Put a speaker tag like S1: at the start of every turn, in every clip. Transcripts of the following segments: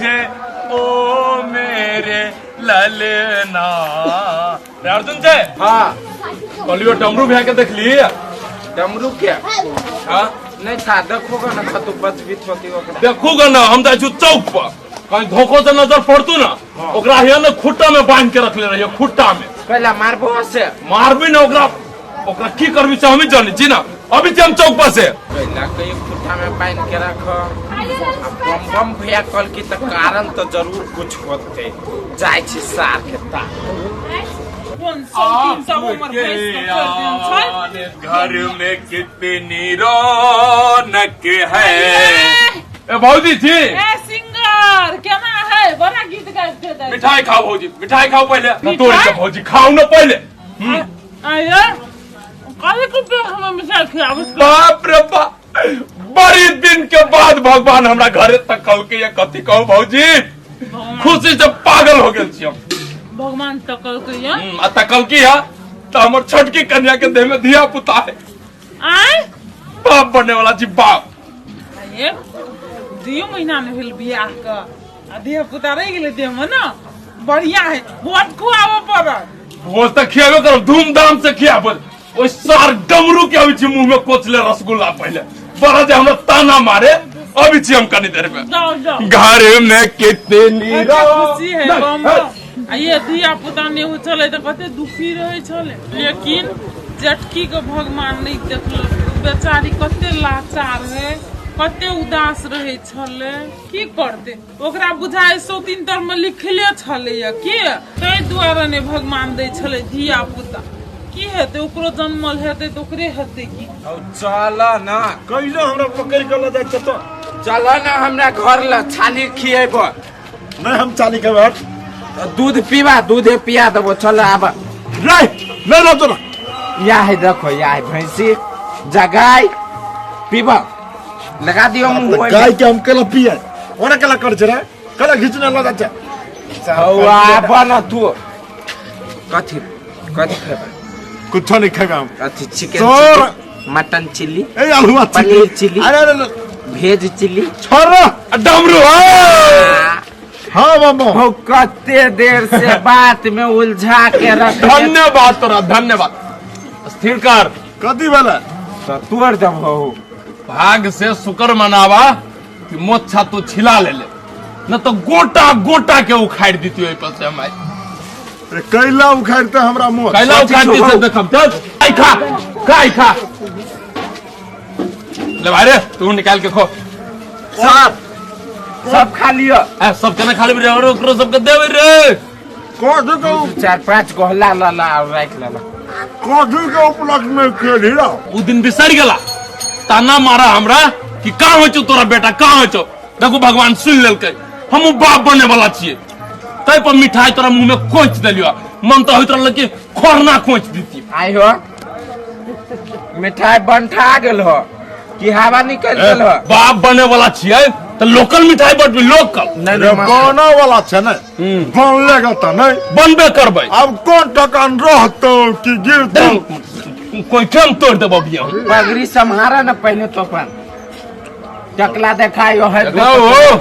S1: तुझे ओ मेरे ललना। रे अर्जुन छै।
S2: हाँ।
S1: कहलियो डमरू भैया के देखली?
S2: डमरू के?
S1: हाँ।
S2: नहीं था, देखो ना कतौ बचबित होती ओकरा।
S1: देखू ग ना, हम जाइ छी चौक पर, कहीं धोखो से नजर पड़तू ना। ओकरा हिया ने खुट्टा में बांध के रखले रहियो, खुट्टा में।
S2: कैला मारबो से?
S1: मारबी ना ओकरा, ओकरा की करबी से हमी जानी छी ना। अभी छी हम चौक पर से।
S2: कैला कहियो खुट्टा में बांध के रख आ बम बम भैया कल की तऽ कारण तऽ जरूर कुछ होते। जाइ छी सार के ता
S3: कोन शौकीन सब हमर बैस के छोड़ि देन छै।
S1: घर में कितनी रौनक है। ए भौजी जी।
S3: ए सिंगर, केना है? बड़ा गीत गाबि दे।
S1: मिठाई खाओ भौजी, मिठाई खाओ पहले।
S3: मिठाई?
S1: तोड़ के भौजी खाओ ना पहले।
S3: आये, काहे के पे हमें मिठाई खियाबै?
S1: बाप रे बाप, बड़ी दिन के बाद भगवान हमरा घरे तक कहल के ये कथी कहू भौजी, खुशी से पागल हो गेल छी हम।
S3: भगवान तकल के ये?
S1: आ तकल की है तो हमर छोटकी कन्या के देह में धिया पुता है।
S3: आय?
S1: बाप बनने वाला छी बाप।
S3: आये, दुइयो महीना में भेल बियाह के आ धिया पुता रहि गेलै देह में ना। बढ़िया है, भोज खुआबऽ पड़त।
S1: भोज तऽ खियाबे करब, धूमधाम से खियाबे। ओहि सार डमरू के अबै छी मुंह में कोचले रसगुल्ला पहले, बड़ा जे हमरा ताना मारे। अबै छी हम कनी देर में।
S3: जाओ जाओ।
S1: घर में कितनी
S3: कते खुशी है
S1: नहीं,
S3: बम
S1: है।
S3: आ ये धिया पुता नहि होइ छलै तऽ कते दुखी रहै छलै, लेकिन जेठकी के भगवान नहि देखलक। बेचारी कते लाचार है, कते उदास रहै छलै। की करतै, ओकरा बुझाइ सौतीन तर मे लिखले छलैया की, ताहि दुआरे नहि भगवान दै छलै धिया पुता। की हेतै, ओकरो जन्मल हेतै तऽ ओकरे हेतै की।
S2: हौ चल ना।
S4: कैला हमरा पकड़ के लऽ जाइ छ तो?
S2: चल ना हमरा घर ल, छाली खिएब।
S4: नहीं, हम चाली के बैठ।
S2: दूध पीबा? दूधे पिया देबो, चल आब।
S4: नहीं नहीं, ना तो
S2: या है देखो, या है भैंसी जगाई पीबा, लगा दियो मुंह में।
S4: गाय के हम केला पिए, ओना केला कर छै रे, केला घिचने लऽ जाइ छै।
S2: हौ आब न तू, कथी कथी खेबा?
S4: कुछो नहीं खेबे हम।
S2: कथी? चिकन?
S4: तोर-
S2: मटन चिल्ली?
S4: ए आलुआ।
S2: पनीर चिल्ली?
S4: अरे अरे अरे,
S2: भेज चिल्ली?
S4: छोड़ रे।
S1: डमरू हाँ।
S4: हाँ मामा।
S2: हो कते देर से बात में उलझा के रख।
S1: धन्यवाद तोरा, धन्यवाद। स्थिर कर।
S4: कथी भेलै?
S2: तो तोड़ देबो।
S1: भाग से शुक्र मनावा कि मोछा तू छिला ले ले, न तो गोटा गोटा के उखाड़ दीती ओहि पर से हम आइ।
S4: अरे कैला उखाड़ते हमरा मोछ?
S1: कैला उखाड़ दी से देखब। चल आई खा, खा आई खा ले भाई रे, तू निकाल के खो।
S2: सब सब खा लियो।
S1: ए सब केना खा लेबी रे? और ओकरो सबके देबे रे।
S4: कथी के?
S2: चार पांच गो ला ला ला और राख ला ला।
S4: कथी के उपलक्ष्य में खेली रहा?
S1: उ दिन बिसर गेला, ताना मारा हमरा कि कहाँ होइ छौ तोरा बेटा, कहाँ होइ छौ। देखू भगवान सुन लेलकै, हमहूँ बाप बने वाला छियै। तै पर मिठाई तोरा मुंह में कोच देलियो, मन तऽ होइत रहल कि खोरना कोच दीती।
S2: आई हो, मिठाई बंठा गेल हो कि हवा निकल गेल हो?
S1: बाप बने वाला छियै तऽ लोकल मिठाई बटबी, लोकल।
S2: नहीं।
S4: रे
S2: नहीं।
S4: बने वाला छै ने, बनलेगा तऽ नहीं।
S1: बनबे करबै।
S4: अब कोन टकान रहतौ कि गिरतौ?
S1: कोई केम तोड़ देबो बिया।
S2: पगड़ी सम्हारा न पहले तो, अपन टकला देखायो है।
S1: देखो ओ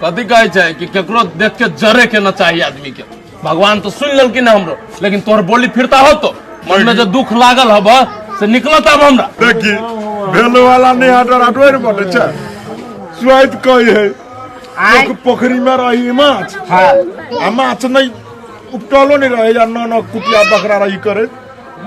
S1: कथी कहै छै कि केकरो देख के जरे के न चाही आदमी के। भगवान तो सुन लेलखिन हमरो, लेकिन तोहर बोली फिरता हो तो मन में जो दुख लागल हब से निकलत अब हमरा।
S4: देखी भेलो वाला नहीं हटर हटवे बटे छै, स्वाद कही है।
S2: आय।
S4: लोक पोखरी में रही माछ।
S2: हाँ।
S4: आ माछ नहीं उपटलो नहीं रहे या न न कुटिया बकरा रही करे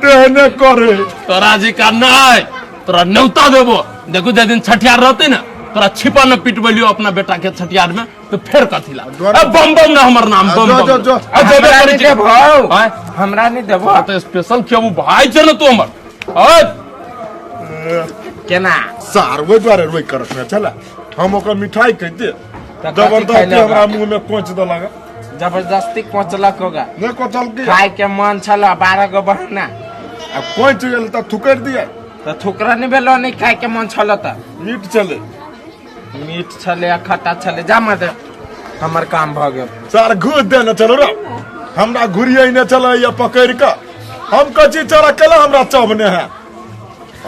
S4: देहने करे।
S1: तोरा जी का नहीं, तोरा न्योता देबो। देखू जे दिन छठियार रहते ना, तोरा छिपा न पिटबेलियो अपना बेटा के छठियार में तो फेर कथी ला।
S4: द्वारा-
S1: ए, बम बम ना हमर नाम बम
S4: जो-
S1: बम।
S4: जो- जो।
S1: आ, जेबे
S2: हमरा
S1: करै
S2: नहीं
S1: छी।
S2: देबो।
S1: आँय?
S2: हमरा नहीं देबो।
S1: तोरा तो स्पेशल खेबू भाई छै ने तू हमर। ओए,
S2: केना?
S4: सार ओहि दुआरे रोइ करत ने छला, हम ओकर मिठाई कहते
S2: तऽ कथी
S4: जबरदस्ती
S2: खैलक?
S4: हमरा मुंह में कोच देलक।
S2: जबरदस्ती कोचलक होगा?
S4: नहि कोचल की।
S2: खाय के मन छल, 12 गो बहाना।
S4: आ कोच गेल तऽ थुकरि दिया।
S2: तऽ थुकरा नहीं भेलो, नहीं खाय के मन छल तऽ।
S4: मीट छलै।
S2: मीट छलै आ खट्टा छलै। जा मर दे, हमर काम भऽ गेल।
S4: सार घूस देने चलो रे, हमरा घुरिए ने चले या पकड़ के हम कची चला केला हमरा चबने है।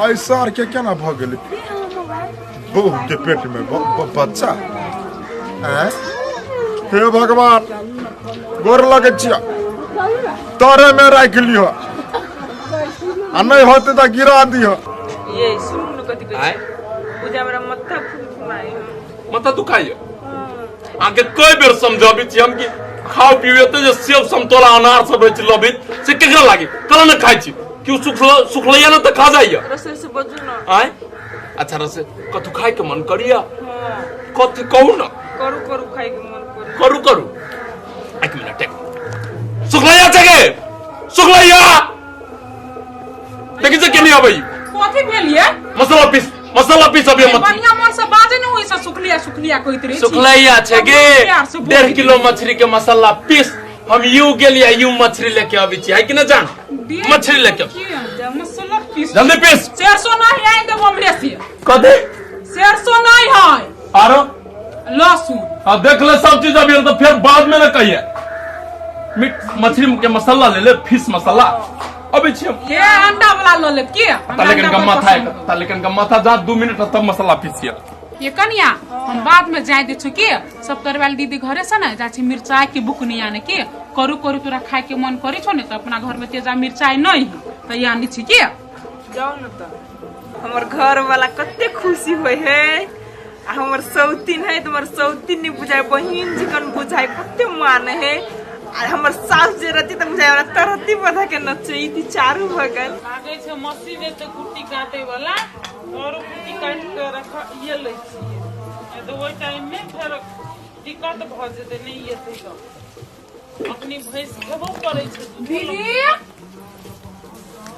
S4: आई सार के केना भऽ गेलै बहू के पेट में बच्चा? आँय? हे भगवान, गोर लगै छियै, तोरे में राखि लिह, आ नहि होते तऽ गिरा दिह।
S3: ये सुनू ने, कथी कहै
S1: आँय?
S3: छै पूजा, हमरा माथा खूब घुमाए।
S1: माथा दुखाइए अहाँके? कई बेर समझाबै छी हम कि खाउ पीबू, एते जे सेब समतोला अनार सब रहै छै लबैत, से केकरा लागी? कला ने खाइ छी कि सुखल सुखलैया ने तऽ खा जाइए।
S3: रसोई से बजू ना।
S1: आँय? अच्छा, रसे कथू खाइके मन करिया?
S3: हाँ।
S1: कथी कहू ने?
S3: करू करू खाइके मन करू।
S1: करू करू। एक मिनट, एक सुखलैया छै गे, सुखलैया, देखी से केनी अबै।
S5: कथी भेल ये?
S1: मसाला पीस, मसाला पीस अभी मछली।
S5: बढ़िया मन से बाजे न होई से सुखलिया सुखलिया कहैत रहे छी।
S1: सुखलैया छै गे।
S5: प्यार से बोल।
S1: 1.5 किलो मछली के मसाला पीस। हम you गेलियै, you मछली लेके अबै छी, है कि ना जान?
S5: 1.5
S1: मछली लेके
S5: की मसाला पीस?
S1: जल्दी पीस।
S5: 400 नहीं आइन देबो हमरे से।
S1: कथी?
S5: 400 नहीं है।
S1: आरो?
S5: लहसुन।
S1: हाँ, देख ले सब चीज अभी, तो फिर बाद में न कहिए। मीट मछली के मसाला ले ले, फिश मसाला अभी छी हम।
S5: ये अंडा वाला ल लेब की?
S1: ता लेकिन का माथा है, ता लेकिन का माथा जा 2 मिनट, तब मसाला पीसिए।
S5: ये कनिया, हम बाद में जाय दै छु के सब तरवाल दीदी घरे से ने जाइ छी मिरचाई के बुकनी आने के। करू करू तोरा खाय के मन करै छौ ने, तऽ अपना घर में तेजा मिरचाई नहीं है तऽ आनै छी के।
S3: जाउ ने तऽ हमर घर वाला कते खुशी होय है। आ हमर सौतीन है तऽ हमर सौतीन नहीं बुझाय, बहिन जकन बुझाय, कते माने है। आ हमर सास जे रहती तऽ बुझाय हमरा तरहती बधा के नचैती चारू बगल।
S6: लागै छै मशीन एते कुट्टी काटे वाला, औरो कुट्टी काटि के रख ये लै छियै, नहि तऽ ओहि टाइम मे फेर दिक्कत भऽ जेतै, नहि एतै तऽ अपनी भैंस खेबो करै छै दूधो।
S5: दीदी।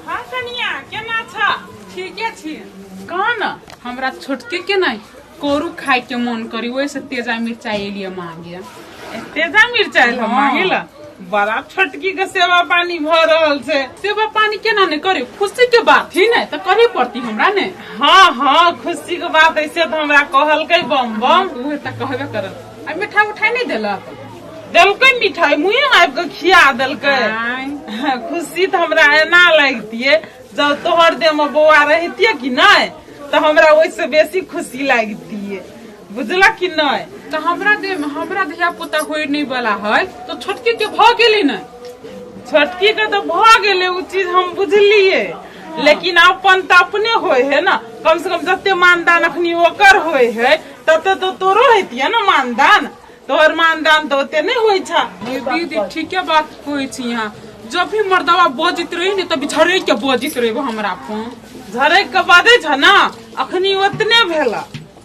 S6: हँ कनिया, केना छ?
S5: ठीके छी।
S6: कह न।
S5: हमरा छोटके के नहीं करू खाय के मन करी, ओहि से तेजा मिरचाई एलिए मांगे।
S6: तेजा मिरचाइ लऽ?
S5: हाँ।
S6: मांगे ला? बड़ा छोटकी के सेवा पानी भऽ रहल छै।
S5: सेवा पानी केना नहीं करे? खुशी के बात ही नहीं तऽ करे पड़ती हमरा ने।
S6: हाँ हाँ, खुशी के बात ऐसे तऽ हमरा कहलकै बम बम।
S5: उहे तऽ कहबे करत। आ मिठाई उठाई नहीं देलक?
S6: देलकै मिठाई, मुँहे मे आबि कऽ खिया देलकै।
S5: आँय।
S6: खुशी तऽ हमरा एना लगतियै, जब तोहर देह मे बौआ रहितियै कि नहि, तऽ हमरा ओहिसँ बेसी खुशी लगतियै, बुझलक कि नहि?
S5: तऽ हमरा देह में हमरा धिया पुता होय नहीं वाला है तो छोटकी के भऽ गेली ने।
S6: छोटकी के तऽ भऽ गेलै, ओ चीज हम बुझलियै, लेकिन अपन तऽ अपने होइ है ने। कम से कम जते मानदान अखनी ओकर होइ है, तते तऽ तोरो हेतियै ने मानदान। तोहर मानदान तऽ ओते नहि होइ छ।
S5: ये दीदी, ठीके बात कहै छी यहाँ। जब भी मर्दवा बजैत रही ने, तब झरैक के बजैत रही हमरा फोन।
S6: झरक के बाजै छ ने। अखनी ओतने भेल,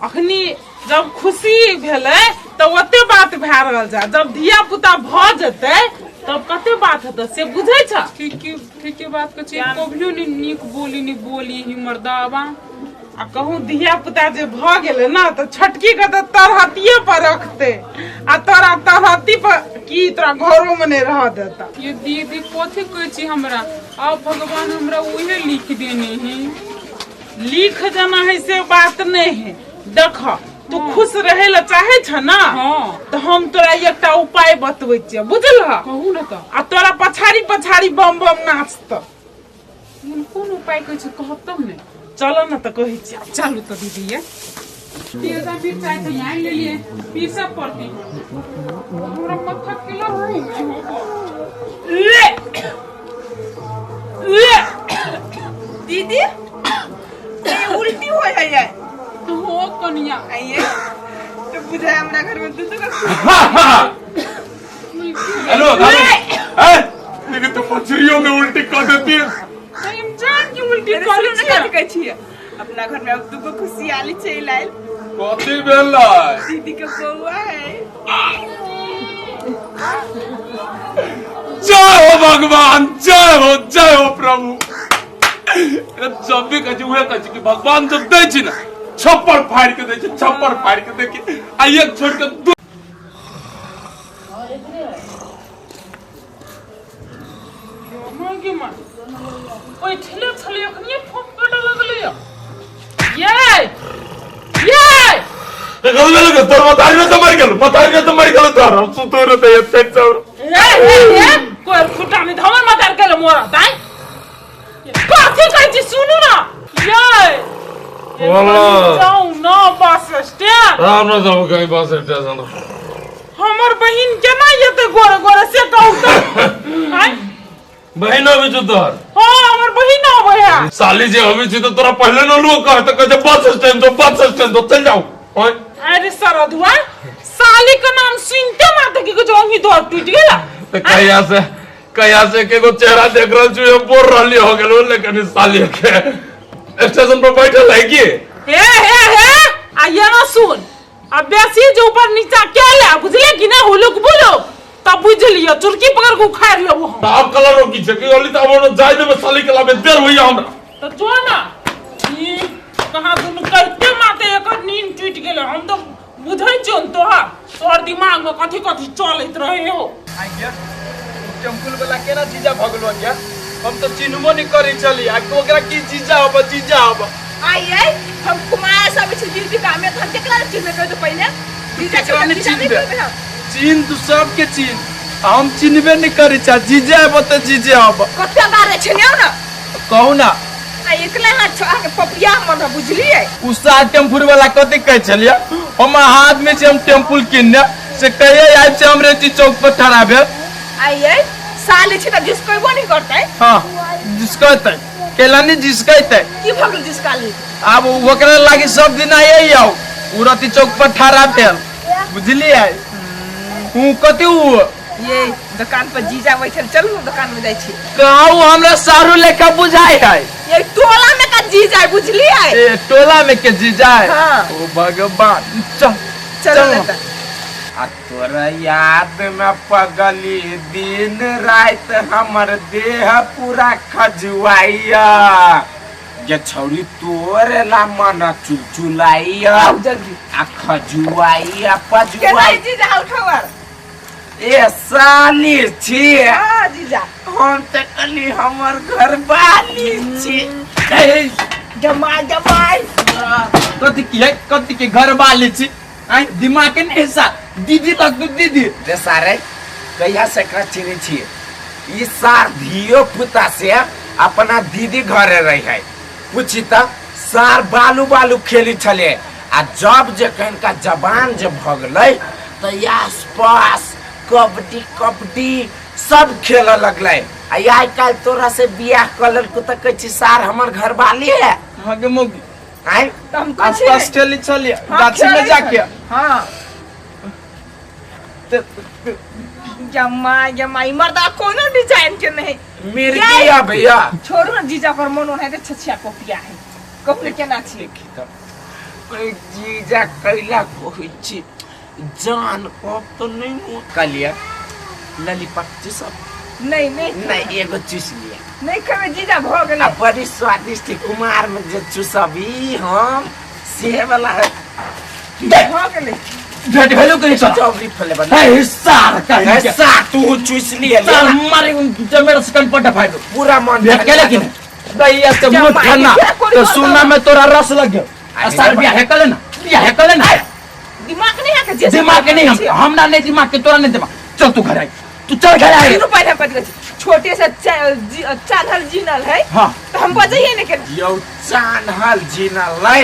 S6: अखनी जब खुशी भेलै तऽ ओते बात भए रहल छै। जब धिया पुता भऽ जेतै तब कते बात हेतै, से बुझै छ?
S5: ठीके ठीके बात कहै छी। कभियो नहीं नीक बोली नहीं बोली ही मर्दवा।
S6: आ कहूँ धिया पुता जे भऽ गेलै ने, तऽ छोटकी के तऽ तरहतिये पर रखतै आ तोरा तरहती पर की, तोरा घरो मे नहि रह देता।
S5: ये दीदी, कथी कहै छी हमरा? अब भगवान हमरा उहे लिख देने है।
S6: लिख देना है से बात नहीं है। देख, तू खुश रहे ला चाहे छ ना?
S5: हाँ।
S6: तऽ हम तोरा एकटा उपाय बतबै छियै, बुझलह?
S5: कहू ने तऽ।
S6: आ तोरा पछाड़ी पछाड़ी बम बम नाचत।
S5: कोन उपाय कहै छी, कहब तब ने।
S6: चलो ने तऽ कहै छियै।
S5: चलू तऽ दीदी। ये तेजा मिरचाई तऽ आनि लेलियै, पीसऽ पड़तै। हमरा माथा किलो।
S6: ले ले।
S3: दीदी, ये उल्टी होय है ये?
S5: हो कनिया।
S3: आइए तो बुझाय हमरा घर में दू दू का।
S1: हेलो, ए लेकिन तो मछलियों में उल्टी कर देती है।
S5: हम जान के उल्टी
S3: अरे
S5: करै
S3: सुनू ने,
S5: छियै।
S3: कथी कहै छियै, अपना घर में अब दूगो खुशियाली चलि आयल।
S1: कथी भेलै?
S3: दीदी के बौआ है।
S1: जय हो भगवान, जय हो, जय हो प्रभु। जब भी कहै छी, उहे कहै छी कि भगवान जब दै छी ने, छप्पर फाड़ि के दै छै, छप्पर फाड़ि के देखी, आ एक छोड़ के दू।
S6: माँ गे माँ, बैठले छलै, अखनिये फोन कटऽ लगलै। ये ये।
S1: तोर मतारी ने तो मरि गेल, मतारी ने तो मरि गेल तोर। हम सुतो रहते एते चौर।
S6: ए ए ए, कोई फुटा नहीं हमर मतार के मोरा ताई। कथी कहै छी, सुनू ना ये।
S1: बोलो।
S6: जाउ न बस स्टैंड।
S1: हम न जाऊ कहीं बस स्टेशन।
S3: हमर बहिन केना एते गोरे गोरे से कहू तऽ आँय?
S1: बहिन अबै छौ तोहर?
S3: हाँ, हमर बहिन आबै है।
S1: साली जे अबै छै तऽ तोरा पहिले न लोग कहत, कहै छै बस स्टैंड दो, बस स्टैंड दो, चल जाओ। ओए
S3: अरे सरधुआ, साली के नाम सुनते मात्र की जो अंगी तोहर टूट गेला।
S1: तऽ कहिया से के एगो चेहरा देख रहल छी, हम बोर रहली हो गेलो, लेकिन ई साली के स्टेशन पर बैठल है की?
S3: हे हे हे, आ ये ना सुन, आ बेसी जे ऊपर नीचा के ले बुझले कि ना हुलुक बुलुक तब बुझ लियो चुरकी पकड़ के उखाड़ लेबो हम।
S1: तऽ आब कला रोकी छै कि ओली? तऽ आब जाय देबै साली के लाबे, देर होइया हमरा।
S3: तऽ जो ना, ई कहाँ दुनू कहते माते एकर नींद टूटि गेलै। हम तऽ बुझै छियौ ने तोहर तोहर दिमाग में कथी कथी चलैत रहे हो।
S7: आज्ञा, टेम्पुल वाला केना जीजा भऽ गेलो आज्ञा? हम तऽ चिन्हबो नहि करै छली आ ओकरा की जीजा हब जीजा हब।
S8: आइए हम कुमार सब छी दीदी कामे तऽ हम केकरा चिन्हबे करते पहिले जीजा?
S7: केकरा नहि
S8: जीजा नहि
S7: चिन्हबे?
S8: करबै हम।
S7: चिन्ह तू सबके चिन्ह, आ हम चिन्हबे नहि करै छा। जीजे हब तऽ जीजे हब।
S8: कते बारे छै ने ना?
S7: कहू ना।
S8: आ एकला हाथ छो अहाँके पपिया मन है, बुझलियै?
S7: उ सार टेम्पुल वाला कथी कहै छलियै, हम अहाँ आदमी छी, हम टेम्पुल किनने से कहिए आबि छै, हमरे छी चौक पर ठड़ा भेल।
S8: आइए साले छै तऽ जिसकैबो नहि करतै।
S7: हाँ, जिसकैतै केला नहि जिसकैतै।
S8: की भऽ गेल जिसकाली?
S7: आब ओकरा लागी सब दिन आइए आउ, उ रति चौक पर ठड़ा भेल, बुझलियै? उ कथी उ
S8: ये दुकान पर जीजा बैठल, चलू दुकान में जाइ छी।
S7: कहू, हमरा सारू लेखा बुझाइ है।
S8: ये टोला में का जीजा है, बुझलियै?
S7: ए, टोला में के जीजा है?
S8: हाँ।
S7: ओ भगवान, चल।
S8: चलो।
S7: चलो।
S8: ने तऽ।
S2: आ तोरा याद में पगली दिन राति हमर देह पूरा खजुआइया जे छौरी, तोरे ला मन चुलचुलाइया।
S8: आउ जल्दी।
S2: आ खजुआइया
S8: केना
S2: पजुआइया।
S8: जीजा उठवर?
S2: ए साली छी।
S8: हाँ जीजा।
S2: हम तऽ कहली हमर घर बाली छी।
S8: जमाई जमाई।
S7: कथी की है, कथी के घर वाली छी? आइ दिमाग के नहीं हिस्सा दीदी तक तू दीदी।
S2: रे सारे, कहिया से एकरा चिन्है छियै? ई सार धियो पुता से अपना दीदी घरे रही है। पूछी तऽ सार बालू बालू खेली छलै, आ जब जे कनिका जवान जे भऽ गेलै तऽ आस पास कबड्डी कबड्डी सब खेलऽ लगलै, आ आइ काल्हि तोरा से बियाह कऽ लेलको तऽ कहै छी सार हमर घरवाली है।
S7: हाँ गे मौगी।
S2: आँय?
S8: तऽ हम कहै
S7: आस
S8: छी
S7: पास खेली छलियै।
S8: हाँ,
S7: गाछी में
S8: खेलै
S7: जाके।
S8: हाँ। जमाई जमाई, मर्दा कोनो डिजाइन के नहीं।
S2: मिर्गी आ भैया।
S8: छोड़ू ना जीजा पर मन ओनाहिते छछिया कॉपिया है, कहू ने केना छी?
S2: कोई जीजा कैला कहै छी, जान कब तो नहीं मुँह कहलियै ललीपॉप चूसब?
S8: नहीं नहीं।
S2: नहीं, एगो चूस लिया।
S8: नहीं खेबै जीजा, भऽ गेलै।
S2: आ बड़ी स्वादिष्ट है, कुमार में जे चूसबी हम से वाला है।
S8: भऽ गेलै।
S7: भेट भेलो कहीं चल।
S2: Strawberry flavour.
S7: हे सार कहीं के।
S2: ऐसा तू चूस लिया।
S7: सार मारे जमेर से कन पटा फाइदो।
S2: पूरा मन
S7: भेट केले कि नहीं दैया से मुंह
S8: जमाई
S7: ठन्ना
S8: के कोई
S7: तो
S8: बात
S7: सुनना में तोरा रस लग गयो। आ सार बियाह है कले ना, बियाह है कले ना।
S8: दिमाग नहीं है के जे
S7: दिमाग के नहीं, हम हमरा नहीं दिमाग के, तोरा नहीं दिमाग। चल तू घर आई, तू चल घर आई।
S8: सुनू, पहिले हम कथी कहै छी, छोटे से चानल जिनल है।
S7: हाँ।
S8: तऽ हम बजैये नहि के।
S2: यौ चानहल जिनल है,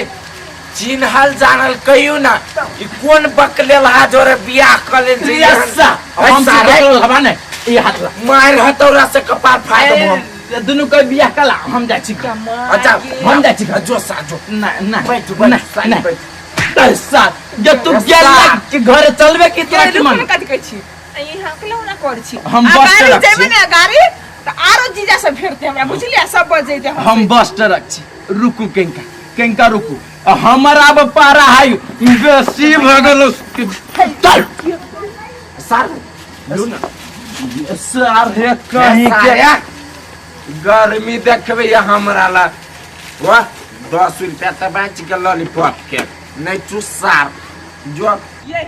S2: चिन्हल जानल कहियो ना, ई कोन बकलेल हा जोरे बियाह क लेल जे?
S7: यस्सा हम
S2: सारे।
S7: से हवा नहीं ई हाथ ला।
S2: मार हथौड़ा से कपार फाड़ देबो हम।
S7: ए, दुनू के बियाह कला, हम जाइ छी घर।
S2: अच्छा।
S7: हम जाइ छी घर।
S2: जो सा जो।
S7: ना ना।
S2: बैठ बैठ।
S7: ना।
S2: साली,
S7: ना।
S2: बैठ।
S7: सार जे तू गेल कि घर चलबे कि तोरा की
S8: रुकू
S7: मन
S8: ने, कथी कहै छी, यहाँ के ना करै छी।
S7: हम
S8: आ
S7: बस
S8: गाड़ी
S7: ट्रक
S8: जेबै
S7: छी।
S8: ने गाड़ी तऽ आरो जीजा सब भेटतै हमरा, बुझलियै? सब बजेतै।
S7: हम बस ट्रक छी। रुकू केंका केंका रुकू, आ हमर आब पारा है बेसी भऽ गेल। चल।
S2: सार लू ना।
S7: सार हे कहीं के।
S2: सारे, गर्मी देखबै ये हमरा ला। वाह, 10 रुपया तऽ बचि गेल लॉलीपॉप के। नहीं चूस सार जो।
S8: ये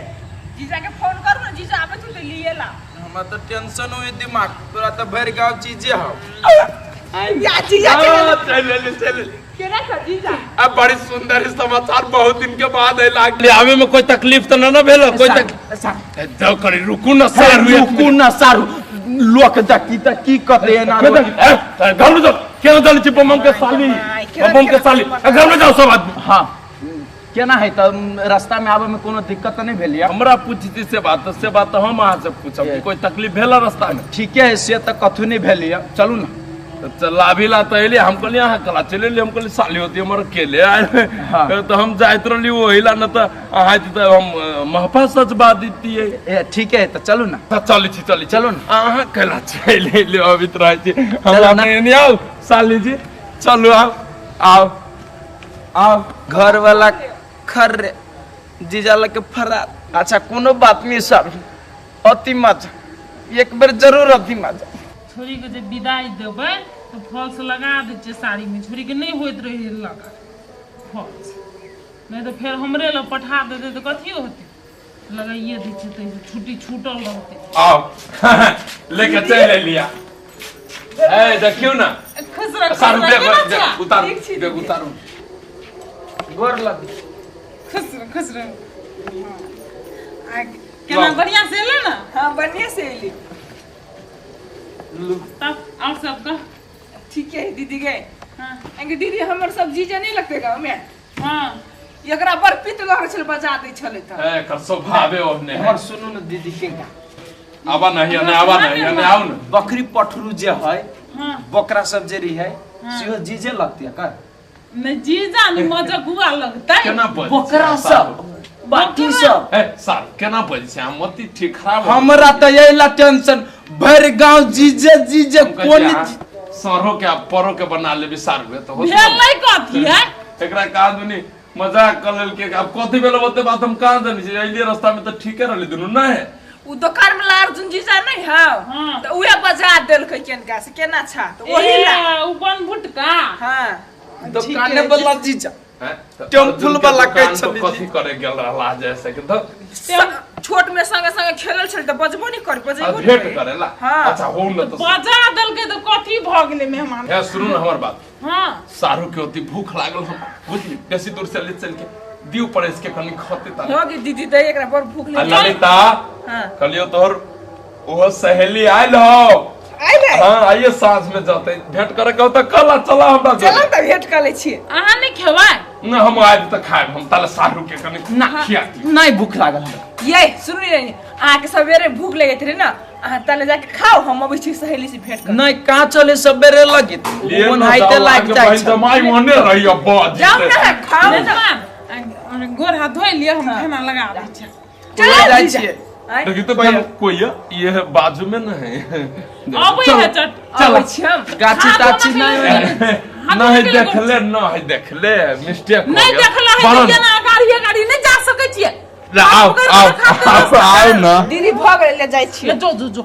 S8: जीजा के फोन करू ने, जीजा आबै तू तऽ लिए ला।
S7: हमरा तऽ टेंशन हुई दिमाग, तोरा तऽ भरि गाँव चीजे हौ।
S8: या जीजा के
S1: चल चल चल।
S8: केना कर जीजा?
S1: अब बड़ी सुंदर समाचार बहुत दिन के बाद है लागले। आवे में कोई तकलीफ तो न ना भेल? कोई तकलीफ जाओ करी, रुकू ना सारू, एक
S7: रुकू
S1: मिनट।
S7: ना सारू, लोक देखी तऽ की कहते एना?
S1: ए, घर में जाओ। केना चलै छी बम के साली, बम के साली, घर में जाओ सब आदमी।
S7: हाँ, केना है तऽ रास्ता में आबे में कोनो दिक्कत तऽ नहि भेल यऽ?
S1: हमरा पूछती से बात तऽ से बात तऽ हम अहाँ से पूछब कि कोई तकलीफ भेल रास्ता में?
S7: ठीके है, से तऽ कथू नहि भेल यऽ, चलू ने।
S1: तऽ लाभी ला तऽ एलियै, हम कहलियै अहाँ कला चलि एलियै, हम कहलियै साली होती हमर अकेले आयल। तऽ हम जाइत रहली ओहि ला, न तऽ अहाँ अयती तऽ हम महफा सजबा दितियै।
S7: ए ठीक है, तऽ चलू ने।
S1: तऽ चलै छी, चलै छी।
S7: चलू ने।
S1: अहाँ कैला चलि एलियै, अबैत रहै छी।
S7: चलू
S1: हमरा
S7: ने।
S1: एने आउ साली जी, चलू आउ आउ
S7: आउ। घर वाला खर्रे, जीजा लग के फरार। अच्छा कोनो बात नहीं सर, अति मजा एक बेर जरूर अति मजा।
S3: छोरीके जे विदाइ देबै तऽ फॉल्स लगा दै छियै साड़ीमे, छोरीके नहि होइत रहै लगा फॉल्स, नहि तऽ फेर हमरे लग पठा देतै तऽ कथी होतै। लगाइए दै छियै ताहिसँ छुट्टी छूटल रहतै।
S1: आउ लेके चलि एलिया। ए देखियौ ने।
S3: खुश रह, खुश
S1: सारू
S3: रह,
S1: बैग
S3: केना
S1: बैग
S3: छह?
S1: उतारू,
S8: ठीक छी।
S1: बैग उतारू।
S7: गोर लग।
S3: खुश रह, खुश रह। आ केना बढ़िया से एलै ने?
S8: हाँ, बढ़िया से एली।
S3: तब और सब कह।
S8: ठीक है दीदी गे।
S3: हाँ।
S8: अंगे दीदी, हमर सब जीजा नहीं लगते गाँव में?
S3: हाँ।
S8: एकरा बड़ पित्त लगे छल, बजा दै छलै तऽ।
S1: ए, एकर स्वभावे ओहने है।
S7: हमर सुनू ने दीदी के।
S1: आबा नहीं, ने आबा नहीं, ने आउ ने।
S7: बकरी पठरू जे है,
S3: हाँ,
S7: बकरा सब जे रही है, सेहो जीजे लगती है कर?
S3: नहीं जीजा नहीं, मजकुआ लगतै।
S1: केना बजै छै?
S7: बकरा सब बाकी सब।
S1: ए सार केना बजै छै? हम मति ठीक खराब हो।
S7: हमरा तऽ यही ला टेंशन, भरि गांव जीजे जीजे।
S1: हम कहै
S7: कोन
S1: छियै, अहाँ सरो के आ परो के बना लेबी सारू तो होत।
S3: भेल नहीं कथी है?
S1: एकरा कहाँ दुनी मजाक कर लेलकै, आब कथी भेल ओते बात हम कहाँ जानै छी। अइलियै रास्ता में तऽ ठीके रहलै दुनू, नहि?
S8: उ दोकान में अर्जुन जीजा नहीं है?
S3: हाँ।
S8: तऽ उहे बजा देलकै, केनका से केना छा तऽ ओही ला।
S3: ए, उ बनभुटका।
S8: हाँ।
S7: दुकाने वाला जीजा।
S1: हैं? तऽ
S7: टेम्पुल
S1: अर्जुन के
S7: वाला कहै
S1: दुकान पर
S7: छलै
S1: कथी करे गेल रहला जैसे कि तऽ
S8: छोट में संगे संगे खेलल छल तऽ बजबो नहीं कर,
S1: आ
S8: बजेबो नहीं
S1: भेंट
S8: करे।
S1: करेला?
S8: हाँ।
S1: अच्छा हो न तऽ
S3: बजा देलकै तऽ कथी भऽ गेलै मेहमान?
S1: हे सुनू ने हमर बात।
S3: हाँ।
S1: सारू के ओती भूख लागल हम, बुझली? बेसी दूर से ले चल के दियो परेस के कनी खते ता।
S8: हो गे दीदी, दे एकरा बड़ भूख
S1: आ
S8: लगे।
S1: ललिता।
S8: हाँ।
S1: कहलियो तोहर ओहो सहेली आयल हो।
S8: आइले?
S1: हाँ, आइए साँझ में जते भेंट करे के हो तऽ कल चला हमरा
S8: चलो
S1: जोरे।
S8: तऽ भेंट कर लै छियै।
S3: अहाँ नहि खेबै?
S1: न, हम आबि तऽ खायब, हम ताले सारू के कनी
S7: ना।
S1: खिया दियौ।
S7: नहीं भूख लागल हमरा।
S8: ये सुनू ने, अहाँके सवेरे भूख लगैत रहे ने, अहाँ ताले जाके खाओ, हम अबै छी सहेली से भेंट कर।
S7: नहीं, कहाँ चले सबेरे लगे
S1: लिए न
S7: ओनाहिते
S1: जाउ,
S7: लागि
S1: अहाँके
S7: जाइ
S1: बहिन
S7: छै।
S1: जमाइ ओहने रहैया बज।
S8: जाउ ने, खाओ ने।
S3: मेहमान, गोर हाथ धोइ लिअ, हम खाना लगा दै छी।
S8: चलो
S7: जाइ
S8: जीजा।
S7: छियै।
S8: आँय?
S1: देखी तो कोई कोई ये है बाजू में न है।
S3: अबै है चट।
S8: अबै छी हम।
S7: गाछी
S3: हाथ
S7: ताछी
S3: धोना
S7: नहीं
S3: के
S7: है।
S3: हाथ
S1: नहीं
S3: धोना के
S1: देखले, नहीं देखले, मिस्टेक हो
S3: नहीं
S1: गेल।
S3: देखला है
S1: बड़ा
S3: तऽ केना गाड़ी गाड़ी नहि जा सकै छियै?
S1: ले, आओ आओ आओ आओ ना।
S8: दीदी, भऽ गेलै, ले जाइ छी।
S3: ले जो जो जो।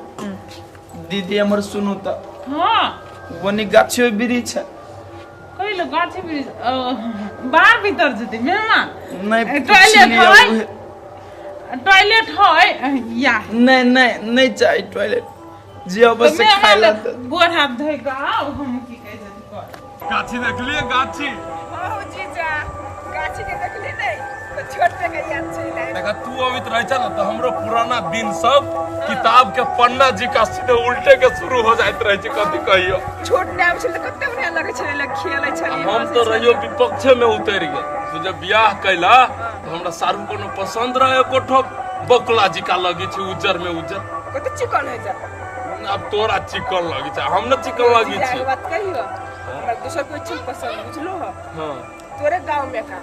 S7: दीदी हमर सुनू तऽ।
S3: हाँ।
S7: ओनी गाछी वृक्ष है।
S3: कहिलो गाछी वृक्ष बाहर भीतर जेतै मेहमान?
S7: नहीं।
S3: ए,
S7: पूछ
S3: टॉयलेट
S7: लिअ।
S3: है?
S7: उहे।
S3: टॉयलेट है या?
S7: नहीं नहीं, नहीं चाहिए टॉयलेट, जे
S3: तऽ
S7: अवश्य खाय ला।
S3: मेहमान गोर हाथ धोइ कऽ आउ, हम की कहै छै कर।
S1: गाछी देखलिए गाछी?
S8: हाँ जीजा, गाछी के देखली नहीं तऽ छोट पे के याद चलि आयल।
S1: देखा, तू अबित रहे छ ना तो हमरो पुराना दिन सब किताब के पन्ना जी का सीधे उल्टे के शुरू हो जाइत रहे छै, कथी कहियो।
S8: छोट में आबै छलै तऽ कते बढ़िया लगै छलै, लोग खेलै छलै।
S1: हम तो रहियो विपक्षे में उतरि गेल। तू जब बियाह कैला तो हमरा सारू कोनो पसंद रहे एको ठो बकुला जी का लगी छै उज्जर में उज्जर।
S8: कते चिकन होइ जा।
S1: अब तोरा चिकन लगी छै, हम न चिकन लगी
S8: जीजा
S1: छी।
S8: के बात कहियो, हमरा दोसर कोई चीज पसंद बुझलो हो?
S1: हाँ।
S8: तोरे गाँव में का?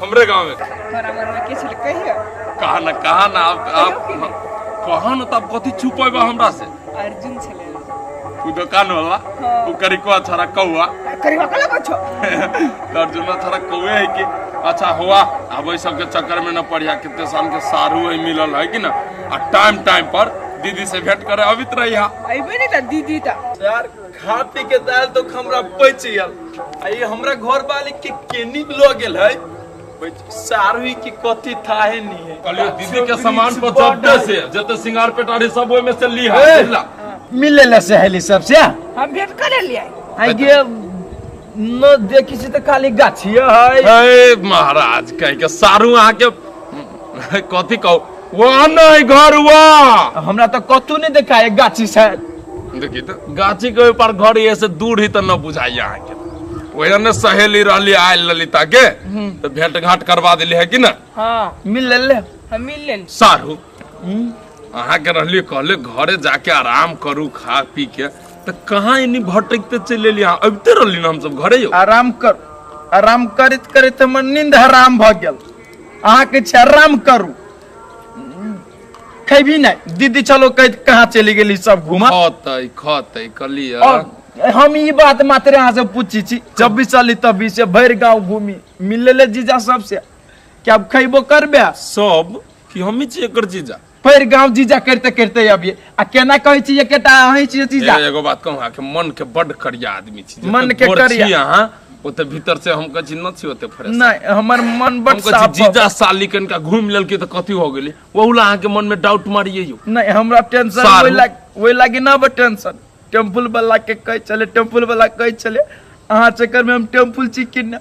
S1: हमरे गांव में।
S8: तोरा मन में के छलै कहियो।
S1: कहा ना, कहा ना आप।
S8: कहियो कि
S1: आप कहा ना, तब कथी छुपेबा हमरा से?
S8: अर्जुन छलै।
S1: उ दुकान वाला?
S8: हाँ।
S1: उ करिकवा छड़ा कौआ?
S8: करिवा कला कुछो।
S1: अर्जुन छड़ा कौए है कि? अच्छा हुआ, अब ओहि सबके चक्कर में न पड़िया। कितने साल के सारू है मिलल है कि ना, आ टाइम टाइम पर दीदी से भेंट करे अबित रही हा।
S8: अइबे नहीं तऽ दीदी तऽ।
S7: यार, खा पी के दाल तो हमरा पच गेल, आ ये हमरा घर वाले के केनी ल गेल है सारू की कथी था है नहीं है।
S1: कहलियो दीदी के सामान पर जबते से जते सिंगार पेटारी सब ओहि में से ली है, बुझला?
S7: मिले ला सहेली सबसे?
S8: हम भेंट कर लेलियै।
S7: आई गे न देखी छी तऽ खाली गाछिए है।
S1: हे महाराज, कह के सारू अहाँ के कथी कहू, वहाँ नहीं घर हुआ।
S7: हमरा तऽ कतू नहीं देखाय गाछी से।
S1: देखी तो गाछी के ओहि पर घर ये से दूर ही तो न बुझाइए अहाँ के। वही ने सहेली रहली आयल ललिता के तो भेंट घाट करवा दिली है कि ना?
S8: हाँ।
S7: मिल ले।
S8: हम मिल लेल।
S1: सारू अहाँ के रहली, कहले घरे जाके आराम करू खा पी के, तो कहाँ एनी भटकते चलि एली अहाँ? अबिते रहली ना हम सब घरे यौ।
S7: आराम कर, आराम करैत करैत हमर नींद हराम भऽ गेल। अहाँके छै आराम करू, खेबी नहि। दीदी चलो कहैत कहाँ चलि गेली सब घूमऽ?
S1: खतै खतै कहलियै।
S7: और हम ई बात मात्र अहाँ से पूछी छी, जब भी चली तभी से भरि गाँव घूमी मिले ले जीजा सबसे कि अब खैबो करबे?
S1: सब कि हमही छी एकर जीजा?
S7: भरि गाँव जीजा करते करते अबियै आ केना कहै छी एकेटा अहीं छियै जीजा।
S1: एगो बात कहूँ, अहाँके मन के बड करिया आदमी छी। जते
S7: मन के
S1: गोर
S7: करिया।
S1: छी अहाँ ओते भीतर से हम कहै छी न छी ओते फ्रेश।
S7: नहि, हमर मन बड
S1: हम कहै छी
S7: साफ।
S1: जीजा साली कनिका घूमि लेलकै तऽ कथी हो गेलै, ओहू ला अहाँके मन में डाउट मारिये यौ।
S7: नहीं, हमरा टेंशन
S1: सारू।
S7: ओहि लाग ओहि लागी ना बा टेंशन। टेम्पुल वाला के कहै छलै, टेम्पुल वाला कहै छलै अहाँ चक्कर में हम टेम्पुल छी कि ना।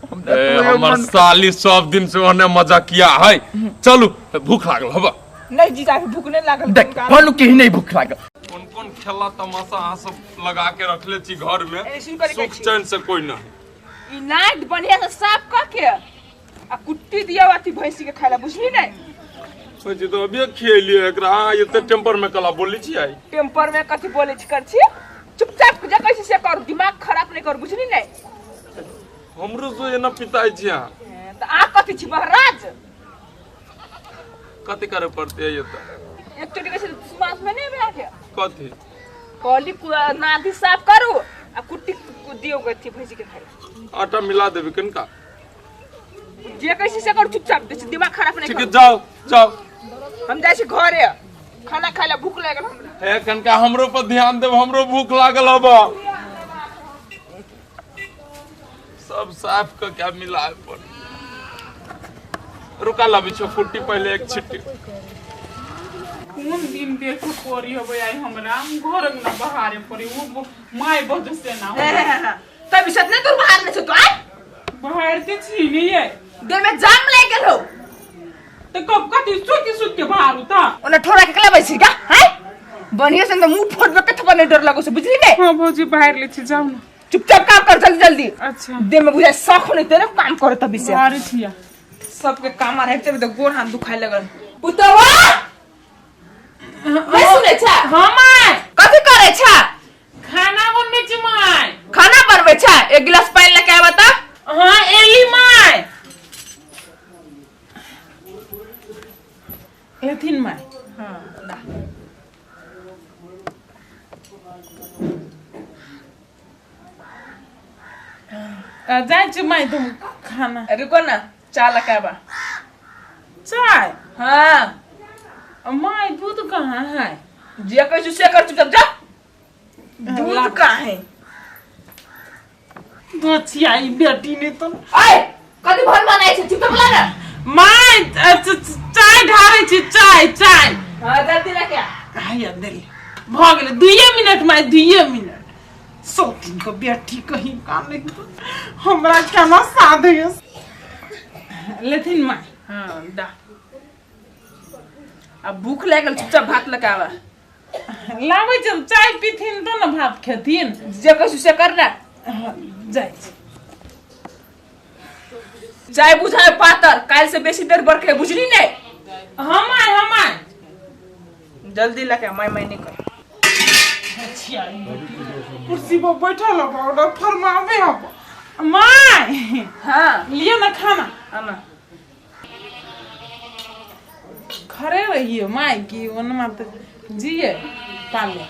S7: हमरा
S1: ए,
S7: तऽ ओहि
S1: हमर
S7: मन
S1: साली सब दिन से ओहने मजाकिया है। चलू, भूख लागल हबा।
S8: नहीं जीजा के भूख नहीं लागल।
S7: देख भानु के ही नहीं भूख लागल।
S1: कोन कोन खेला तमाशा अहाँ सब लगा के रखले छी घर में,
S8: ऐसे ही करे
S1: सुख
S8: छी।
S1: चैन से कोई ना।
S8: ई नाद बढ़िया से साफ क के आ कुट्टी दिया अथी भैंसी के खाए ला, बुझली नहीं?
S1: सोची तो अभी खियलिए एकरा, अहाँ एते टेम्पर में कला बोली छी आई?
S8: टेम्पर में कथी बोले छी कर छी? चुपचाप जे कहै छी से कर, दिमाग खराब नहीं कर, बुझली नहीं?
S1: हमरो से एना पिताई छी अहाँ।
S8: त आ कथी छी महाराज?
S1: कथी करे पड़ते है ये त?
S8: एक चोटी कैसे सुमास में नहीं बना के
S1: कथी
S8: कहली नादी साफ करू आ कुट्टी दियो गथी भैंसी के खाए ला।
S1: आटा मिला देबे कनका।
S8: जे कैसे से करू चुपचाप, दिमाग खराब नहीं
S1: ठीक है,
S8: करू।
S1: जाओ जाओ।
S8: हम जाइ छी घरे खाना खाए ला, भूख लागल हमरा।
S1: हे कनका हमरो पर ध्यान देब, हमरो भूख लागल हब। सब साफ क के मिलाए पर रुका लाबी छो कुट्टी पहले एक छिट्टी।
S3: कोन दिन देखे पड़ी होबे आई हमरा घर अंगना बहारे पड़ी, वो my बज से ना हो।
S8: तब इसत नहीं तोर बाहर नहीं छो तो आय
S3: बहारते छी नहीं है।
S8: देह में जाम लाग गेल हो।
S3: तो कब कथी सुति सुति के बाहर उता
S8: ओना ठोरा के कला बैसी का हैं बढ़िया से तो मुंह फोड़बे के थपा नहीं डर लगो से, बुझली ने?
S3: हां भौजी बाहर ले छी, जाऊ ना।
S8: चुपचाप काम कर जल्दी जल्दी।
S3: अच्छा।
S8: देह में बुझाय शौक नहीं तेरे काम करे तभी से।
S3: बाहर छिया
S8: सबके काम आ रहते तो गोर हाथ दुखाए लगल। पुतवा नहीं सुने छा?
S3: हां my.
S8: कथी करे छा?
S3: खाना बनबे छी my.
S8: खाना बनबे छा? एक गिलास पानी लेके आबा त।
S3: हां एली my. एथिन my.
S8: हां दा।
S3: जाइ छी my तुम खाना।
S8: रुको ना, चाय लेके आबा।
S3: चाय?
S8: हाँ।
S3: My दूध कहाँ है?
S8: जे कहै छी से कर, चुपचाप जा। दूध कहाँ है?
S3: बचिया ई बेटी ने तो।
S8: ऐ कथी भन बनाइ छै, चुपचाप ला ना।
S3: My चाय ढारै छी, चाय चाय।
S8: हाँ जल्दी लेके आ।
S3: आया देली भऽ गेलै 2 मिनट my, 2 minute. सौतीन के बेटी कहीं का नहीं हमरा केना साधे लेथिन my.
S8: हाँ दा। अब भूख लागल, चुपचाप भात लेके आबा।
S3: लाबै छै चाय पीथिन तो ना भात खेथिन।
S8: जे कहै छी से कर ना।
S3: हाँ, जाइ छी।
S8: चाय बुझाय पातर, काल्हि से बेसी देर बरखे, बुझली ने?
S3: हम आय, हम आय।
S8: जल्दी लेके my my नहीं कर।
S3: कुर्सी पर बैठल हब ऑर्डर फरमाबे हब my.
S8: हाँ
S3: लियो ना खाना।
S8: आना।
S3: खड़े रहिए my की ओनमा तो जिए पाले।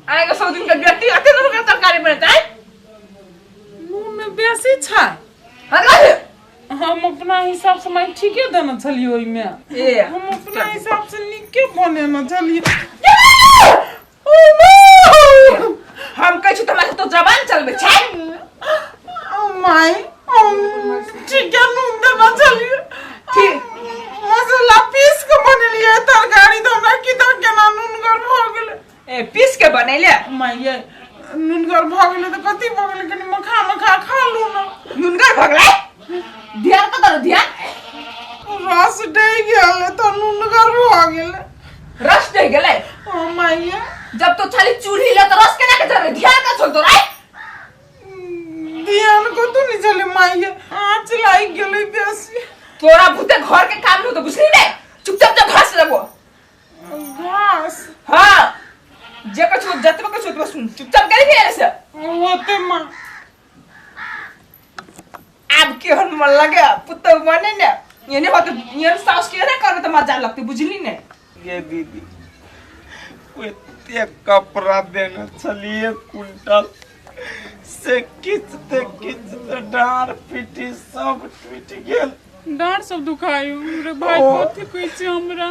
S8: आएगा 100 दिन का बेटी अते नून के तरकारी बनता है।
S3: नून में बेसी छै।
S8: हाँ, कहे?
S3: हम अपना हिसाब से my ठीके देने छलियै ओहिमे।
S8: ए,
S3: हम अपना हिसाब से नीके बनेने छलियै।
S8: हम कहै छी तुम्हारे तो जबान चलबै छै।
S3: ओ my, हम ठीके नून देने छलियै।
S8: ठीक।
S3: मसाला पीस के बनेलियै तरकारी, तऽ हमरा की तऽ केना नूनगर भऽ गेलै।
S8: ए पीस के बनेले?
S3: My ये नूनगर भऽ गेलै तऽ कथी भऽ गेलै, कनि मखा मखा खा लू ना।
S8: नुनगर भऽ गेलै? ध्यान कतऽ रौ, ध्यान?
S3: रस डहि गेलै तऽ नूनगर भऽ गेलै।
S8: रस डहि गेलै?
S3: हाँ my ये।
S8: जब तो खाली चूल्ही ले तो रस केना के जरबे ध्यान का छोड़ तोरा आय?
S3: ध्यान को तू नहीं चले माई आँच लाग गेलै बेसी
S8: तोरा भूते घर के काम नहीं तो बुझली ने चुपचाप जा घास लेबो
S3: घास
S8: हाँ जे कछु जतबे कछु ओतबे सुन चुपचाप गेली भी ऐसे
S3: होते माँ
S8: आब केहन मन लगे पुतहु बने ने एने होते एहन साउस के ना करबे त मजा लगते बुझली ने
S7: गे दीदी एते कपड़ा देने छलिए कुंटल से खींचते खींचते डाँड़ पीटी सब टूटि गेल
S3: डाँड़ सब दुखायो रे भाई कथी कहै छै हमरा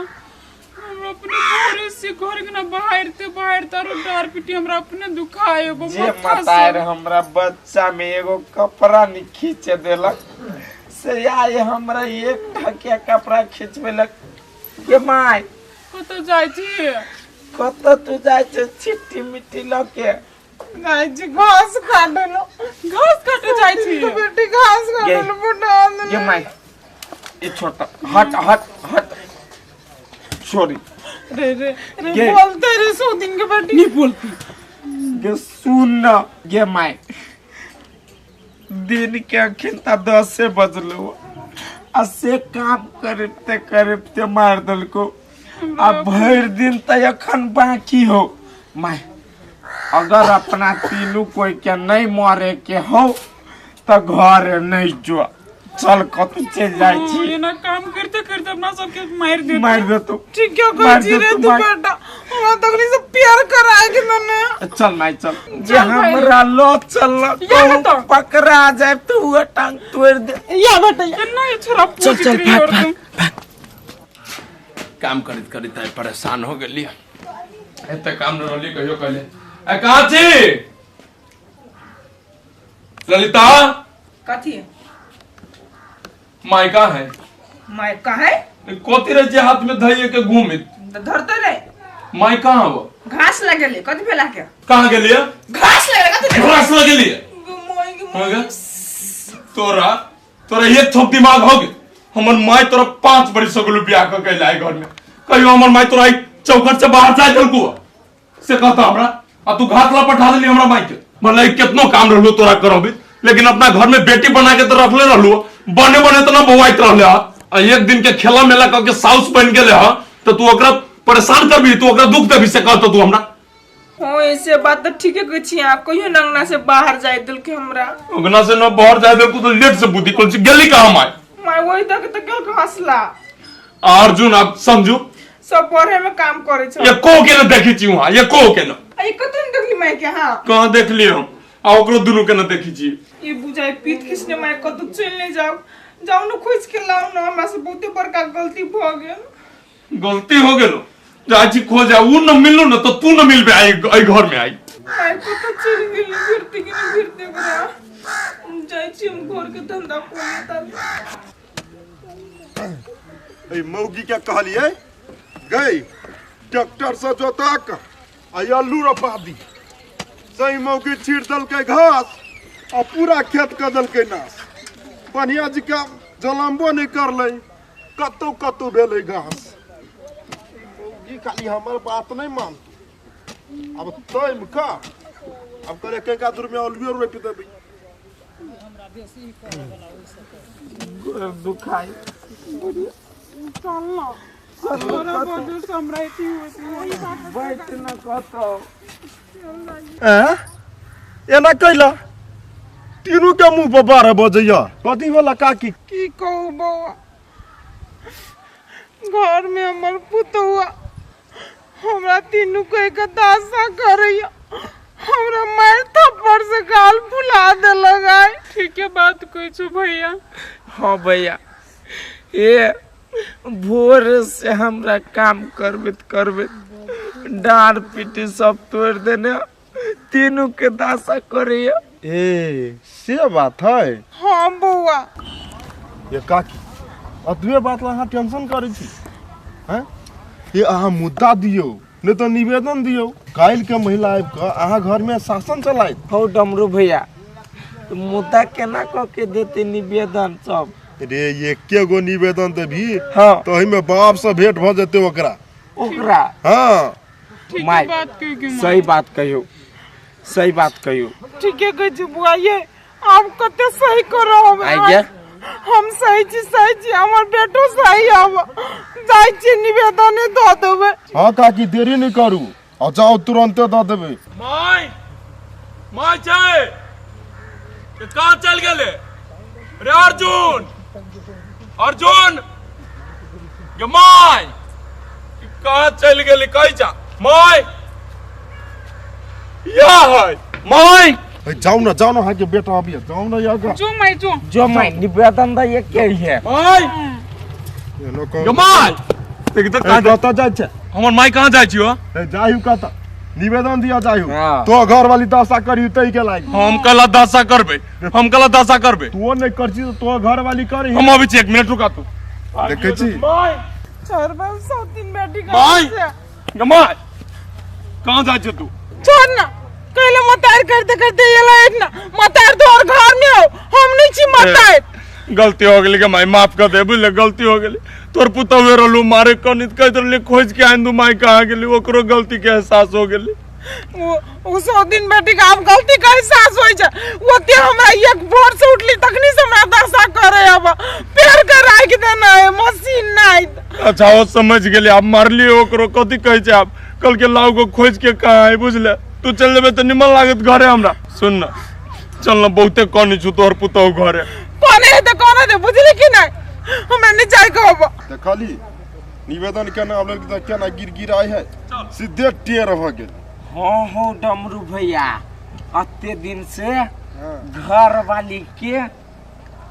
S3: हमरा अपने घरे से घर के ना बाहरते बाहरते आरो डाँड़ पीटी हमरा अपने दुखायो
S7: जे मतार हमरा बच्चा में एगो कपड़ा नहीं खींचे देलक से आइ हमरा एक ढकिया कपड़ा खींचबेलक के माय
S3: कतऽ जाइ छी
S7: कतऽ तू जाइ छै छिट्टी मिट्टी लऽ के
S3: जाइ छी घास काटे लो घास काटे जाइ छी बेटी घास काटे लो बुढ़ा
S7: गे माय ई छोटा हट हट हट सॉरी
S3: रे रे रे
S7: गे।
S3: बोलते रे सो दिन के बेटी नहीं बोलती
S7: गे सुन न गे माय दिन के अखन त 10 बजलो आ से काम करते करते मार देलको आ भरि दिन त अखन बाकी हो माय अगर अपना तीनू कोई के नहीं मरे के हो त घर नहीं जो चल कतू चल जाइ छी
S3: एना काम करते करते अपना सबके मार दे
S7: मार देतो
S3: ठीक है
S7: मार
S3: कहै छी रे
S7: देतो,
S3: तू
S7: मार।
S3: बेटा हमरा तखनी से प्यार कराए के मने
S7: चल माय चल जे हमरा लो चल
S3: या बेटा।
S7: पकड़ा जाए तो हुआ टांग तोड़ दे
S3: या बेटा केना ये छोरा
S7: चल,
S3: पूछ
S7: चल,
S3: रही
S7: भाग,
S3: और तुम
S1: काम करैत करैत आइ परेशान हो गेली एते काम न रहली कहियो कहले ए कहाँ छी ललिता
S8: कथी
S1: माय कहाँ है
S8: माय कहाँ है
S1: कथी रहे छै हाथ में धइए के घूमित
S8: तऽ धरते रे
S1: माय कहाँ हो
S8: घास लगेले कथी भेला के
S1: कहाँ गेलिए
S8: घास लगेले कथी भेला?
S1: घास लगेलिए हो गया तोरा तोरा एक थोप दिमाग हो गेल हमर माय तोरा 5 बरिस हो गेल बियाह कऽ के आइ घर में कहियो हमर माय तोरा आई चौखट से बाहर जाय देलकू से कहता हमरा आ तू घात ला पठा देली हमरा माय के भले कितनो काम रहलो तोरा करबी लेकिन अपना घर में बेटी बना के तो रखले रहलू बने बने तो ना बौआइत रहले हा आ एक दिन के खेला मेला कऽ के साउस बन गेले हा तो तू ओकरा परेशान करबी तू ओकरा दुख देबी से कहता तू हमरा
S3: हाँ ऐसे बात तो ठीके कहै छी अहाँ कहियो नंगना से बाहर जाय देलकै हमरा
S1: अंगना से न बाहर जाय देलकू तो लेट से बुद्धि कोन गेली कहाँ माय
S3: माय वही तक तो गेल घासला
S1: अर्जुन अब समझू
S3: सब पढ़े में काम करे छल
S1: एको के न देखी छी वहां एको के न
S3: आ ई कतौ नहीं देखली माय के हाँ
S1: कहाँ देखलिए हम आ ओकरो दुनू के न देखी छी
S3: ई बुझाइ पीत खिसने माय कतौ चलि नहीं जाओ जाओ न खोज के लाओ न हमरा से बहुते बड़का गलती भ गेल
S1: गलती हो गेलो जाइ छी खोज आ उ न मिललो न तो तू न मिलबे आई आई घर में आई
S3: माय कतौ चलि गेली फिरते कि नहीं फिरते ओकरा जाइ छी हम घर के धंधा कोने ताले
S4: एहि मौगी के कहलियै गई ट्रैक्टर से जोतक आ आलू रोपा दी सही मौगी छीट देलकै घास आ पूरा खेत कऽ देलकै नाश बढ़िया जी के जलम्बो नहि करलै कतौ कतौ भेलै घास मौगी खाली हमर बात नहि मानतै आब तैम कऽ आब करे कैका दूर में आलूए रोपि देबै
S7: दुखाई
S3: चल ना तोरा वजह से हमरा एथी होइत
S7: बैठ न कतौ
S4: ऐं? एना कैला तीनू के मुंह पर 12 बजैया कथी वाला काकी
S3: की कहू बौआ घर में हमर पुतहुआ हमरा तीनू के एक दासा करैया हमरा मार थप्पड़ से गाल फुला देलक आइ ठीके बात कहै छौ भैया
S7: हाँ भैया ए भोर से हमरा काम करबैत करबैत डाँड़ पीटी सब तोड़ देने तीनू के दासा करैया
S4: ए से बात है
S3: हाँ बौआ
S4: ये काकी अतबे बात ला अहाँ टेंशन करै छी हैं ये अहाँ मुद्दा दियौ नहि तऽ निवेदन दियौ काल्हि के महिला आबि कऽ अहाँ घरमे शासन चलायत
S7: हौ डमरू भैया तऽ मुद्दा केना कऽ के देते निवेदन सब
S4: रे एके गो निवेदन देबही
S7: हाँ
S4: तऽ ओहिमे बाप से भेंट भऽ जेतै ओकरा
S7: ओकरा
S4: हाँ
S3: ठीक
S7: माय,
S3: बात कही कि
S7: सही बात कहियो, सही बात कहियो।
S3: ठीके कहै छी बुआ, ये आब कते सही करब।
S7: आइ गे।
S3: हम सही छी, सही छी, हमर बेटो सही। आब जाइ छी निवेदने दऽ देबै।
S4: हाँ काकी, देरी नहीं करू आ जाओ, तुरंते दऽ देबै।
S1: माय, माय छै के? कहाँ चल गेले रे अर्जुन? अर्जुन गे माय, ई कहाँ चल गेले? कहि जा माय, या है माय।
S4: ए, जाओ ना, जाओ ना, अहाँके बेटा अभी जाओ ना यहाँ।
S5: जो माय जो।
S7: जो माय, निवेदन दैये के है।
S1: माय।
S4: एनो
S1: गे माय, देख तऽ कहाँ।
S4: कतऽ जाइ छै?
S1: हमर माय कहाँ जाइ छी हो?
S4: ए, जाहियो कतऽ, निवेदन दिया जाहियो।
S7: हाँ।
S4: तो घर वाली दशा करियो तै के लागि।
S1: हम कला दशा करबै, हम कला दशा करबै।
S4: तू नहीं करছি तो तो घर वाली करी।
S1: हम अबै छी, एक मिनट रुका तू।
S4: देखै छी।
S1: माय।
S3: छोड़ बे सब दिन बेटी के।
S1: माय। गे माय, कहाँ जाइ छी तू?
S3: छोड़ ना, कहले मतार करते करते एला एक ना मतार तोहर घर में हो, हम नहीं छी मतार।
S1: गलती हो गेली के माय, माफ कर दे, बुझले? गलती हो गेली। तोर पुतहुए रहलू, मारे कनित कहैत रहली खोज के आनि दू, माय कहाँ गेली? ओकरो गलती के एहसास हो गेली।
S3: वो सौ दिन बेटी के आब गलती के एहसास होइ छै। ओते हमरा एक भोर से उठली तखनी से हमरा दशा करे, अब पेड़ के राखि देना है मशीन नहीं।
S1: अच्छा, ओ समझ गेली। आब मारली ओकरो, कथी कहै छै? आब कल के लाउ को खोज के कहाँ है, बुझले? तू चल जेबे तऽ निमन लागत घरे हमरा। सुन न, चल न, बहुते कनी छु तोहर पुतहु घरे।
S3: कोने है तऽ कोने दे, बुझली कि नहीं? हमरा नहीं जाय के होबो।
S4: देखली निवेदन केना आबल तऽ केना गिर गिर आइ है, सीधे टेर भऽ गेल।
S7: हाँ हो डमरू भैया, अते दिन से घर वाली के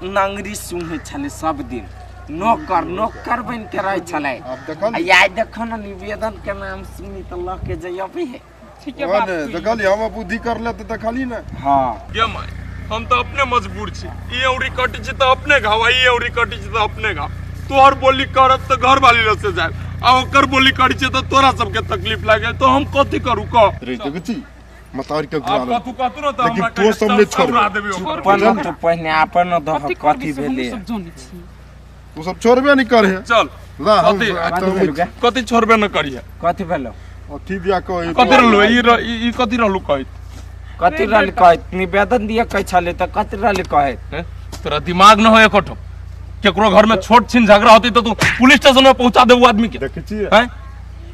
S7: नंगरी सुहे छले, सब दिन नौकर नौकर बन के रहे छले।
S4: आब देखली।
S7: आ आइ देखो न, निवेदन के नाम सुनी तऽ लऽ के जइबे है।
S3: ठीक है
S4: हाँ
S3: बात
S4: ने, देखली हम बुद्धि कर ले तऽ देखली ने।
S7: हाँ।
S1: गे माय, हम तऽ अपने मजबूर छी। ई औरी कटी छी तऽ अपने घाव, आ ई औरी कटी छी तऽ अपने घाव। तोहर बोली करब तऽ घर वाली लग से जायब, आ ओकर बोली करी छी तऽ तोरा सबके तकलीफ लागे, तऽ हम कथी करू, कह?
S4: रे देखै छी मतार के
S1: आब
S4: घुरा।
S1: कथू कथू न तऽ
S4: लेकिन
S1: हमरा
S4: तो सब नहि छोड़बै।
S1: उड़ा देबे ओकर।
S7: अपन तो पहिने अपन दह
S5: कथी
S7: कथी
S5: करबी से हमहूँ
S7: भेलै?
S5: सब जानै छी।
S4: तू सब छोड़बे नहीं करे।
S1: चल।
S4: ला हम।
S1: कथी?
S7: कथी भेलौ गे?
S1: कथी छोड़बे न करिहे?
S7: कथी भेलौ?
S4: अथी दिया कह।
S1: कथी रहलू ई ई कथी रहलू कहैत?
S7: कथी रहल कहैत? निवेदन दिए कहै छलै तऽ कथी रहल कहैत?
S1: हैं? तोरा दिमाग न हो एकोठो। केकरो घर में छोट छिन झगड़ा होती तो तू पुलिस स्टेशन में पहुंचा देबू आदमी के।
S4: देखै छी।
S1: हैं?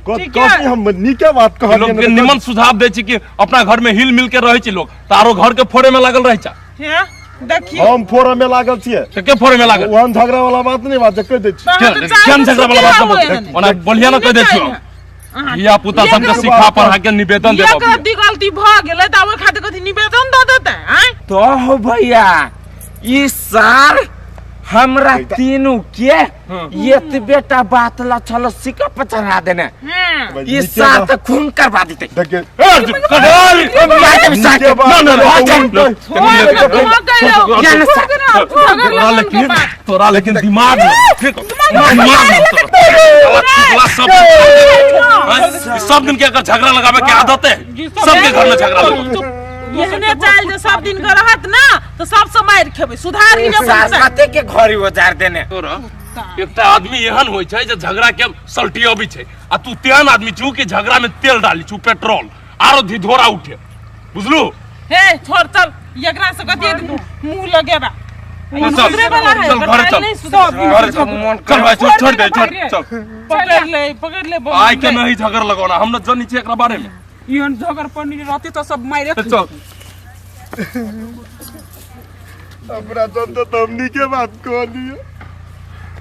S3: ठीक है।
S4: कथी हम नीके बात कहलियै?
S1: लोग के निमन सुझाव दै छी कि अपना घर में हिल मिल के रहै छी लोग, तऽ आरो घर के फोड़े में लागल रहै छा।
S3: हे देखी।
S4: हम फोड़े में लागल छियै?
S1: तऽ के फोड़े में लागल?
S4: ओहन झगड़ा वाला बात नहीं बात कहि दै छी।
S3: अहाँ तऽ चाय
S1: केहन
S3: मे
S1: झगड़ा वाला बात
S3: सुते
S1: न
S3: आबै
S1: बोल। ओना बढ़िया न कहि दै छियौ। धिया पुता सबके सिखा पढ़ा के निवेदन
S3: एक
S1: देबऽ।
S3: रत्ती गलती भऽ गेलै तऽ ओहि खातिर कथी निवेदन दऽ देतै आँय?
S7: तो हो भैया, ई सार हमरा तीनू के एतबे टा बात ला छलो सिक्का पर चढ़ा देने।
S3: हम्म।
S7: ई सार तऽ खून करवा देतै।
S4: देखिए।
S7: नीके बात।
S1: ना, ना, ना,
S7: ना, ना,
S1: तोरा लेकिन, तोरा लेकिन दिमाग न, ठीक दिमाग न तोरा। सब हैं? सब दिन के अगर झगड़ा लगावे के आदत है, सबके घर में झगड़ा लगावे।
S3: एहने चालि जे सब दिन के रहत ना तऽ सबसँ मारि खेबै, सुधार ही
S7: सार
S3: नहि।
S7: कते के घड़ी उजार देने।
S1: तोरा एकटा आदमी एहन होइ छै जे झगड़ा के सलटियबी छै, आ तू तेहन आदमी छु कि झगड़ा में तेल डाली छु, पेट्रोल, आरो धिधोरा उठे, बुझलू?
S3: हे छोड़, चल, एकरा से कथी मुंह लगेबा?
S1: चल,
S3: सुधरे वाला है
S1: चल,
S3: एकर
S1: घरे
S3: चालि
S1: चल।
S3: नहीं सुधरे।
S1: घरे चल।
S7: मन
S1: चल भाई, छोड़, छोड़ दे, छोड़, चल।
S3: पकड़ ले, पकड़ ले।
S1: आइ के नहीं झगड़ लगाना, हम न जनी छी एकरा बारे में।
S5: एहन झगड़ पर नहीं रहती तऽ सब मारे।
S1: चल।
S4: हमरा जनता तऽ हम नीके बात कहलियै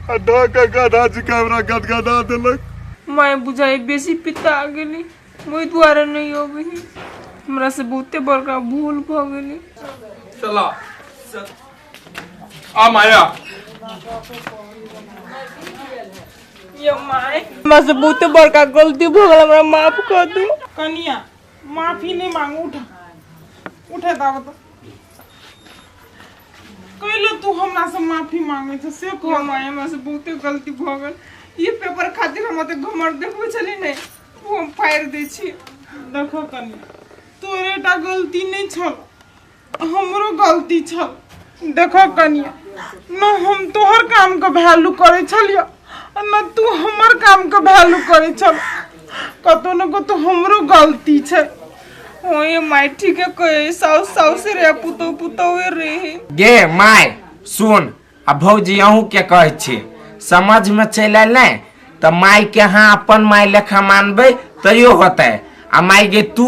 S4: आ ढऽ के गधा जी हमरा गदगदा देलक।
S8: माय बुझाइ बेसी पिता गेली, ओहि दुआरे नहि अबै हमरा से बहुते बड़का भूल भऽ गेली।
S1: चला आ माया।
S8: ये my, हमरा से बहुते बड़का गलती भऽ गेल, हमरा माफ कऽ दू।
S3: कनिया, माफी नहीं मांगू, उठा उठे दाब तो कैलो तू हमरा से माफी मांगे छ से कह।
S8: ये माय, हमरा से बहुते गलती भऽ गेल। ई पेपर खातिर हम ओते घमर देखबै छली नहि, ओ हम फाड़ि दै छी।
S3: देखो कनिया, तोरे टा गलती नहीं छल, हमरो गलती छल। देखो कनिया न, हम तोहर काम के वैल्यू करे छलियो आ न तू हमर काम के वैल्यू करे छल। कतौ ने कतौ हमरो गलती छै।
S8: ओए my, ठीके कहे, साउस साउसे रे, पुतौ पुतौए रे।
S2: गे my सुन, आ भौजी अहूँ के कहै छी, समझ में चलि आयल नहि तऽ माय के अहाँ अपन माय लेखा मानबै तैयो होतै, आ माय गे तू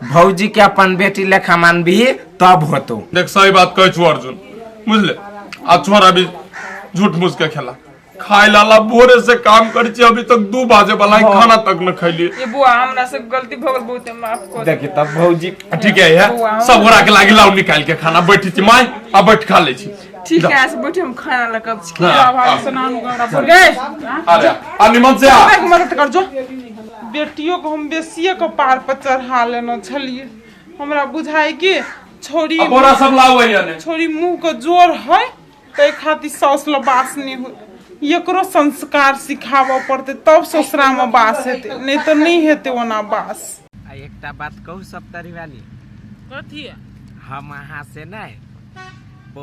S2: भौजी के अपन बेटी लेखा मानबिही तब होतौ।
S1: देख, सही बात कहै छु अर्जुन, बुझले? आ छोरा भी झूठ मूठ के खेला खाय लाला, भोरे से काम करै छी, अभी तक 2 बाजे वाला है, खाना तक न खैलिए।
S8: ये बुआ, हमरा से गलती भऽ गेल बहुते, माफ कर।
S2: देखी तब भौजी।
S1: ठीक है, है सब गोरा के लागी लाउ निकाल के खाना। बैठी छी माय, आ बैठ खा ले छी।
S8: ठीक है, से बैठे हम खाना लकब छी।
S1: हाँ,
S8: गए।
S1: अरे आ निमन से आ।
S3: एक मदद कर जो, बेटियों को हम बेसिए कपार पर चढ़ा लेने छलिए। हमरा बुझाइ कि छोरी
S1: आ बोरा सब लाउ है ने।
S3: छोरी मुंह के जोर है, ताहि खातिर साउस ल बास नहीं हो। एकरो संस्कार सिखाबऽ पड़तै तब ससुरा में बास हेतै, नहीं तऽ नहीं हेतै ओना बास।
S2: आ एकटा बात कहू सप्तरी वाली?
S3: कथी?
S2: हम अहाँ से नहि